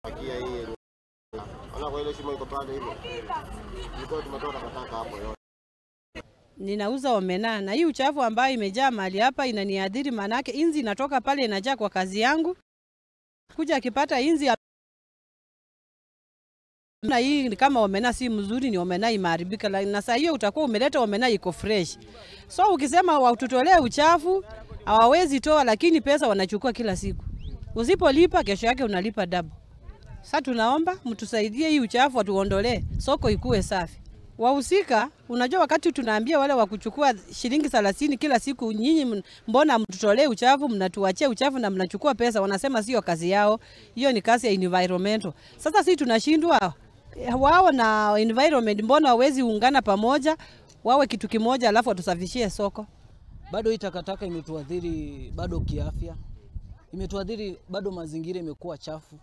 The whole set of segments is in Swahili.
Kia hii ona kwa ile shimo iko pale hivyo. Nilikuwa tumetoka takataka hapo yote. Ninauza omena na hii uchafu ambayo imejaa mahali hapa inaniadhiri, manake inzi inatoka pale inajaa kwa kazi yangu. Kuja akipata inzi na hii ni kama omena si mzuri, ni omena imeharibika, na saa hiyo utakuwa umeleta omena iko fresh. So ukisema watutolee uchafu hawawezi toa, lakini pesa wanachukua kila siku. Usipolipa kesho yake unalipa double. Sasa tunaomba mtusaidie hii uchafu watuondolee, soko ikue safi. Wahusika, unajua wakati tunaambia wale wa kuchukua shilingi 30 kila siku, nyinyi mbona mtutolee uchafu, mnatuachia uchafu na mnachukua pesa, wanasema sio kazi yao, hiyo ni kazi ya environmental. Sasa sisi tunashindwa, wao na environment mbona hawezi ungana pamoja, wawe kitu kimoja alafu watusafishie soko. Bado hii takataka imetuadhiri bado kiafya, imetuadhiri bado, mazingira imekuwa chafu,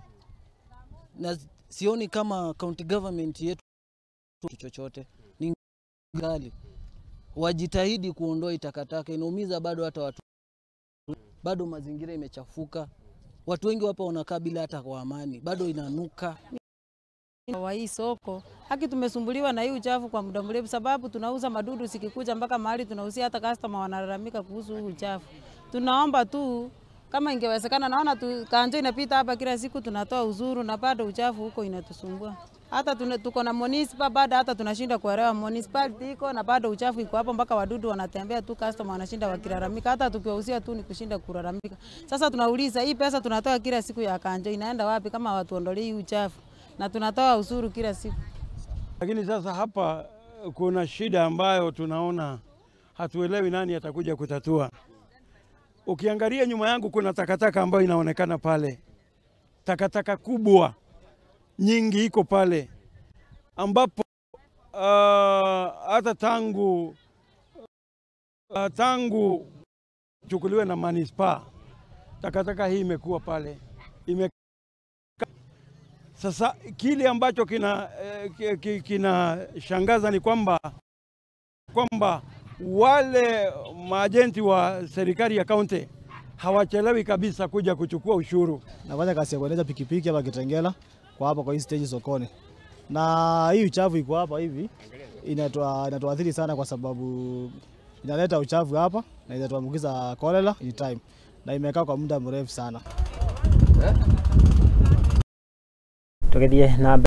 na sioni kama county government yetu chochote ni ngali wajitahidi kuondoa takataka, inaumiza bado hata watu, bado mazingira imechafuka, watu wengi hapa wanakaa bila hata kwa amani, bado inanuka. Wa hii soko haki tumesumbuliwa na hii uchafu kwa muda mrefu, sababu tunauza madudu sikikuja mpaka mahali tunauzia, hata customer wanalalamika kuhusu huu uchafu. Tunaomba tu kama ingewezekana, naona tu kanjo inapita hapa kila siku, tunatoa uzuru na bado uchafu huko inatusumbua. Hata tuko na municipal bado hata tunashinda kuelewa municipality iko na bado uchafu iko hapo, mpaka wadudu wanatembea tu, customer wanashinda wakilalamika, hata tukiwauzia tu ni kushinda kulalamika. Sasa tunauliza hii pesa tunatoa kila siku ya kanjo inaenda wapi kama watuondolee hii uchafu, na tunatoa usuru kila siku. Lakini sasa hapa kuna shida ambayo tunaona hatuelewi nani atakuja kutatua. Ukiangalia nyuma yangu kuna takataka ambayo inaonekana pale, takataka kubwa nyingi iko pale, ambapo hata tangu chukuliwe na manispaa takataka hii imekuwa pale Sasa kile ambacho kina shangaza ni kwamba wale maajenti wa serikali ya kaunti hawachelewi kabisa kuja kuchukua ushuru. Nafanya kazi ya kuendesha pikipiki hapa Kitengela kwa hapa kwa hii stage sokoni. Na hii uchafu iko hapa hivi inatuathiri sana kwa sababu inaleta uchafu hapa na inatuambukiza cholera in time, na imekaa kwa muda mrefu sana. Tugithie na